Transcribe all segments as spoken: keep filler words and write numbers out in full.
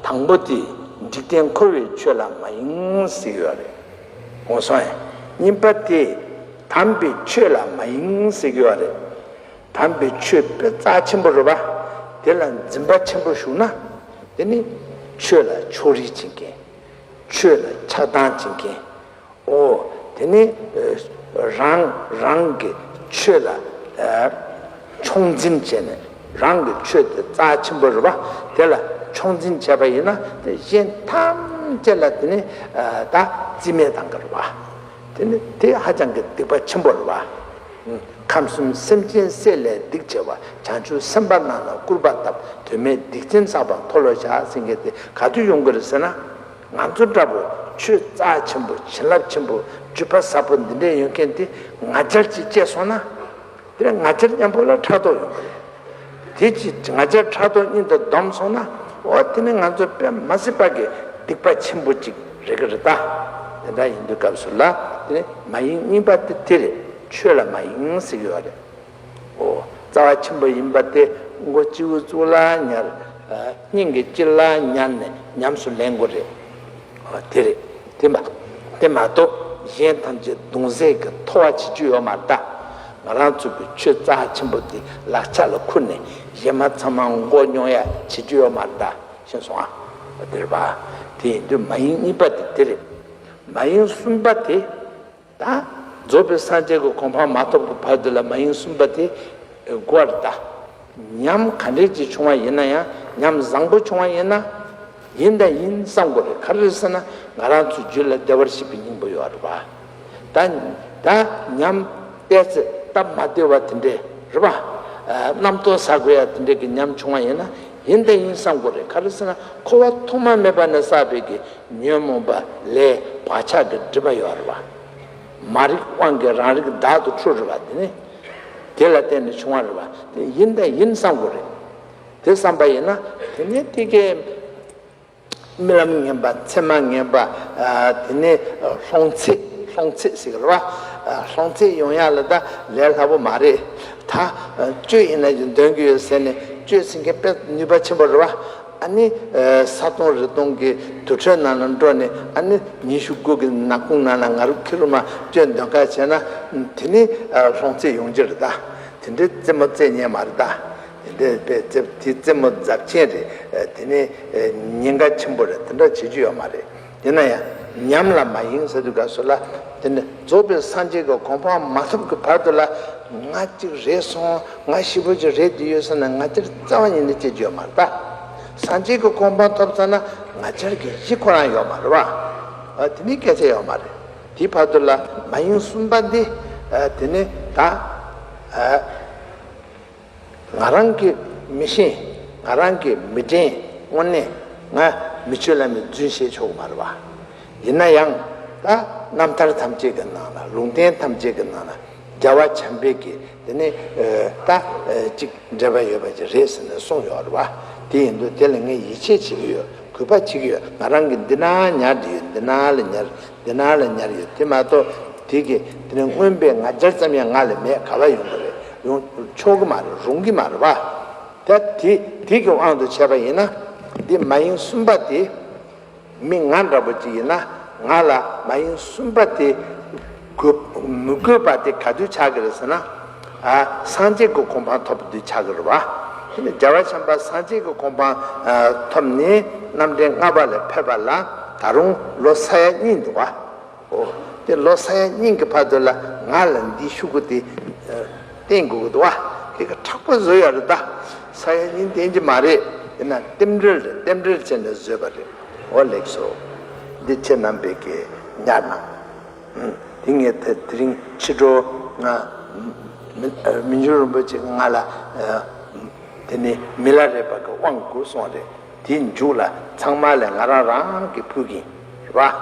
དང་པོ་དེ་འཇིག་རྟེན་འཁོར་བའི་ཆོས་ལ་མ་ཡེངས་ཟེར་གྱི་ཡོད་རེད། འོ་སོང་ཡ། གཉིས་པ་དེ་དམ་པའི་ཆོས་ལ་མ་ཡེངས་ཟེར་གྱི་ཡོད་རེད། དམ་པའི་ཆོས་དཔེ་རྩ་ཆེན་པོ་རེད་པ། དེ་ལ་འཛིན་པ་ཆེན་པོ་ཞུགས་ན། དེ་ནི་ཆོས་ལ་ཕྱོགས་རིས་བྱེད་མཁན། ཆོས་ལ་ཆགས་སྡང་བྱེད་མཁན། འོ། དེ་ནི་ཨ་རང་རང་གི་ཆོས་ལ་ཨ་ཕྱོགས་འཛིན་བྱས་ནས། རང་གི་ཆོས་དེ་རྩ་ཆེན་པོ་རེད་པ། དེ་ལ་ཕྱོགས་འཛིན་བྱས་པ་ཡིན་ན། དེ་གཞན་ཐམས་ཅད་ལ་དེ་ནི་ཨ་ད་རྩིས་མེད་བཏང་གི་རེད་པ། དེ་ནི་དེ་ཧ་ཅང་གི་སྡིག་པ་ཆེན་པོ་རེད་པ། ཁམས་གསུམ་སེམས་ཅན་བསད་ལས་སྡིག་ཆེ་བ། བྱང་ཆུབ་སེམས་དཔའ་རྣམས་ལ་སྐུར་པ་བཏབ། དོན་མེད་སྡིག་ཅན་བསགས་པ་མཐོལ་ལོ་བཤགས་ཟེར་མཁན་དེ་ག་དུས་ཡོང་གི་རེད་ཟེར་ན། ང་ཚོ་འདྲ་པོ་ཆོས་རྩ་ཆེན་པོ། བྱིན་རླབས་ཆེན་པོ། སྤྱོད་པ་ཟབ་པོ་འདི་འདྲས་ཡོད་མཁན་དེ་ང་རྒྱལ་གྱིས་བཅད་སོང་ན། དེ་ནས་ང་རྒྱལ་མཉམ་པོ་ལ་ཕྲག་དོག་ཡོང་གི་རེད། དེ་ཅི་ང་རྒྱལ་ཕྲག་དོག་གཉིས་དེ་བསྡོམས་སོང་ན། འོ་དེ་ནི་ང་ཚོ་དཔེ་མ་སྲིད་པ་གི་སྡིག་པ་ཆེན་པོ་ཅིག་རེད་གི་རེད་ད། དེ་འདྲ་ཡིན་དུས་སྐབས་སུ་ལ། དེ་ནི་མ་ཡེངས་གཉིས་པ་དེ་དེ་རེད། ཆོས་ལ་མ་ཡེངས་ཟེར་གྱི་ཡོད་རེད། འོ། རྩ་བ་ཆེན་པོ་ཡིན་པ་དེ་མགོ་སྤྱི་བོའི་གཙུག་ལ་ཉར། ཨ་སྙིང་གི་དཀྱིལ་ལ་ཉར་ནས་ཉམས་སུ་ལེན་དགོས་རེད། འོ་དེ་རེད། དེ་མ་དེ་མ་གཏོགས་གཞན་ཐམས་ཅད་གདུང་སྲས་ཀྱི་ཐོ་བ་བྱེད་རྒྱུ་ཡོད་མ་རེད་ད། ང་རང་ཚོ་གི་ཆོས་རྩ་ཆེན་པོ་དེ་ལག་ཆ་ལ་ཁུར་ནས་གཞན་མ་ཚང་མ་མགོ་རྙོག་ཡ་བྱེད་རྒྱུ་ཡོད་མ་རེད་ད། ཤེས་སོང་ཨ། འོ་དེ་རེད་པ། དེ་ཡིན་དུས་མ་ཡེངས་གཉིས་པ་དེ་དེ་རེད། མ་ཡེངས་གསུམ་པ་དེ། ད་རྫོགས་པའི་སངས་རྒྱས་ཀྱི་གོ་འཕང་མ་ཐོབ་ཀྱི་བར་དུ་ལ་མ་ཡེངས་གསུམ་པ་དེ་དགོས་རེད་ད། ཉམས་ག་འདྲས་ཅིག་བྱུང་བ་ཡིན་ན་ཡང་། ཉམས་བཟང་པོ་བྱུང་བ་ཡིན་ན། ཡིན་དང་ཡིན་བསམ་དགོས་རེད། ག་རེ་རེད་ཟེར་ན། ང་རང་ཚོའི་རྒྱུད་ལ་བདེ་བར་གཤེགས་པའི་སྙིང་པོ་ཡོད་རེད་པ། ད་ད་ཉམས་བལྟས་ཚེ་སྟབས་མ་བདེ་བ་དེ་འདྲས་རེད་པ། ཨ་རྣམ་རྟོག་ཟ་དགོས་ཡ་དེ་འདྲས་ཀྱི་ཉམས་བྱུང་བ་ཡིན་ན། ཡིན་དང་ཡིན་བསམ་དགོས་རེད། ག་རེ་ཟེར་ན། འཁོར་བ་ཐོག་མ་མེད་པ་ནས་བསགས་པའི་གི་ཉོན་མོངས་པ་ལས་བག་ཆགས་ཀྱི་སྒྲིབ་པ་ཡོད་རེད་པ། མ་རིག་དབང་གིས་རང་རིག་བདག་ཏུ་འཁྲུལ་རེད་པ། དེ་ནི་དེ་ལ་བརྟེན་ནས་བྱུང་བ་རེད་པ། དེ་ཡིན་དང་ཡིན་བསམ་དགོས་རེད། དེ་བསམ་པ་ཡིན་ན། དེ་ནི་དེ་གའི་རྨི་ལམ་ངན་པ། མཚན་མ་ངན་པ། ཨ་དེ་ནི་ལྷུང་བཟེད། ལྷུང་བཟེད་ཟེར་གི་རེད་པ། ཨ་ལྷུང་བཟེད་ཡོང་ཡ་ལ་ད་ལས་སླ་པོ་མ་རེད་ད། ཨ་གཅོད་ཡིན་ན་ཡང་འདོན་གི་ཡོད་ཟེར་ནས་གཅོད་ཟེར་མཁན་དཔེ་ནུས་པ་ཆེན་པོ་རེད་པ། ཨ་ནི་ཨ་ས་སྟོང་རི་སྟོང་གི་དུར་ཁྲོད་ནང་ལ་འགྲོ་ནས། ཨ་ནི་ཉི་ཤུ་དགུ་གི་ནག་ཁུང་ནང་ལ་ང་རང་ཁྱི་རུ་མ་གཅོད་འདོན་ཁ་བྱས་ན། དེ་ནི་ཨ་ལྷུང་བཟེད་ཡོང་རྒྱུ་རེད་ད། དེ་འདྲའི་རྩེད་མོ་རྩེ་མཁན་མ་རེད་ད། དེ་འདྲའི་དཔེ་རྩེ་དེ་རྩེད་མོ་རྫབ་ཆེན་རེད། དེ་ནི་ཉེན་ཁ་ཆེན་པོ་རེད། དེ་འདྲ་བྱེད་རྒྱུ་ཡོད་མ་རེད། ཡིན་ན་ཡང་ཉམས་ལ་མ་ཡེངས་ཟེར་དུས་སྐབས་སུ་ལ། དེ་ནི་རྫོགས་པའི་སངས་རྒྱས་ཀྱི་གོ་འཕང་མ་ཐོབ་ཀྱི་བར་དུ་ལ། ང་གཅིག་རེད་སོང་། ང་ཞེ་པོ་ཅིག་རེད་དེ་ཡོད་ཟེར་ན། ང་དེར་རྩ་བ་ཉིད་ནས་སྐྱེ་རྒྱུ་ཡོད་མ་རེད་ད། སངས་རྒྱས་ཀྱི་གོ་འཕང་ཐོབ་ཚར་ན། ང་རྒྱལ་གྱི་གཞི་ཁོ་རང་ཡོད་མ་རེད་པ། ཨ་དེ་ནི་སྐད་ཆ་ཡོད་མ་རེད། དེའི་བར་དུ་ལ་མ་ཡེངས་གསུམ་པ་འདི། ཨ་དེ་ནི་ད། ཨ། ང་རང་གིས་མི་ཤེས། ང་རང་གིས་མི་དྲན། དངོས་གནས་ང་མི་ཆོས་བླ་མའི་རྫུན་བཤད་ཆོག་གི་མ་རེད་པ། ཡིན་ན་ཡང་ད་རྣམ་ཐར་ཐམས་ཅད་ཀྱི་ནང་ལ། ལུང་བསྟན་ཐམས་ཅད་ཀྱི་ནང་ལ་རྒྱལ་བ་བྱམས་པས་ཀྱིས་དེ་ནི་ད་ཅིག་འགྲེལ་པ་ཡོད་པ་ཅིག་རེད་ཟེར་ནས་གསུངས་ཡོད་རེད་པ། དེ་ཡིན་དུས་དེ་ལ་ངས་ཡིད་ཆེས་བྱེད་ཀྱི་ཡོད། གུས་པ་བྱེད་ཀྱི་ཡོད། ང་རང་གིས་འདི་ན་ཉར་བསྡད་ཡོད། འདི་ན་ལ་ཉར། འདི་ན་ལ་ཉར་ཡོད། དེ་མ་གཏོགས་དེ་གི་དེ་ནི་མངོན་པའི་ང་རྒྱལ་ཙམ་ཡང་ང་ལ་མེད། ག་པར་ཡོང་གི་རེད། ཡོང་ཆོག་གི་མ་རེད། རུང་གི་མ་རེད་པ། ད་དེ་དེ་གི་དབང་དུ་བྱས་པ་ཡིན་ན། འདི་མ་ཡེངས་གསུམ་པ་དེ། མི་ང་འདྲ་པོ་ཅིག་ཡིན་ན། ང་ལ་མ་ཡེངས་གསུམ་པ་དེ་དགོས་མི་དགོས་པ་དེ་ག་དུས་ཆགས་ཀྱི་རེད་ཟེར་ན། ཨ་སངས་རྒྱས་ཀྱི་གོ་འཕང་ཐོབ་པ་དུས་ཆགས་ཀྱི་རེད་པ། དེ་ནི་རྒྱལ་བ་བྱམས་པ་སངས་རྒྱས་ཀྱི་གོ་འཕང་ཨ་ཐོབ་ནས་རྣམ་འདྲེན་ལྔ་པ་ལ་ཕེབས་པ་ལ་ད་རུང་ལོ་ས་ཡ་གཉིས་འདུག་པ། འོ། དེ་ལོ་ས་ཡ་གཉིས་ཀྱི་བར་དུ་ལ་ང་ལ་འདིའི་ཤོག་གུ་དེ་ཨ་བསྟན་དགོས་ཀྱི་འདུག་པ། དེ་ག་དྲག་པོ་བཟོས་ཡོད་རེད་ད། ས་ཡ་གཉིས་བསྟན་གྱི་མ་རེད། ཡིན་ན་རྟེན་འབྲེལ་རེད། རྟེན་འབྲེལ་བྱས་ནས་བཟོས་པ་རེད། འོ་ལེགས་སོ། འདི་ཁྱེད་རྣམ་པས་ཀྱིས་ཉར་གནང་། ཨུམ། དེ་ངས་དེ་དེ་རིང་ཕྱི་དྲོ་ང་མི་ཨ་མི་འགྱུར་རིན་པོ་ཆེ་གིས་ང་ལ་ཨ་དེ་ནི་མི་ལ་རས་པ་གི་དབང་བསྐུར་སོང་རེད། དེའི་མཇུག་ལ་ཚང་མ་ལ་ང་རང་རང་གིས་ཕུལ་གྱི་ཡིན། རེད་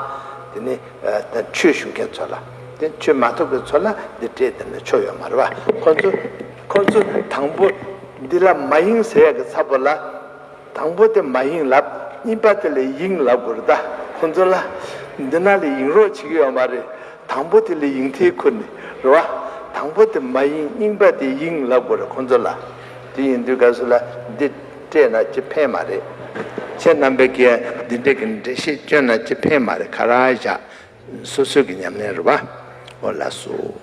པ། དེ་ནི་ཨ་ད་ཆོས་ཞུ་མཁན་ཚོ་ལ། དེ་ཆོས་མ་ཐོབ་ཀྱི་ཚོ་ལ་འདི་སྤྲད་དེ་ནི་ཆོ་ཡོད་མ་རེད་པ། ཁོ་ཚོ་ཁོ་ཚོ་དང་པོ་འདི་ལ་མ་ཡེངས་ཟེར་ཡག་གི་ཚབ་པོ་ལ། དང་པོ་དེ་མ་ཡེངས་ལབ། གཉིས་པ་དེ་ལ་ཡེངས་ལབ་དགོས་རེད་ད། ཁོ་ཚོ་ལ་འདི་ན་ལ་ཡེངས་རོགས་བྱེད་ཀྱི་ཡོད་མ་རེད། དང་པོ་དེ་ལ་ཡེངས་ཐལ་ཁུར་ནས། རེད་པ། དང་པོ་དེ་མ་ཡེངས། གཉིས་པ་དེ་ཡེངས་ལབ་དགོས་རེད་ཁོ་ཚོ་ལ། དེ་ཡིན་དུས་སྐབས་སུ་ལ་འདི་སྤྲད་ན་ཅི་ཕན་མ་རེད། ཁྱེད་རྣམ་པས་ཀྱིས་འདི་འདྲའི་གི་འགྲེལ་བཤད་བསྐྱོན་ན་ཅི་ཕན་མ་རེད། ག་ར་བཞག་སོ་སོའི་གི་ཉམས་ལེན་རེད་པ། འོ་ལགས་སོ།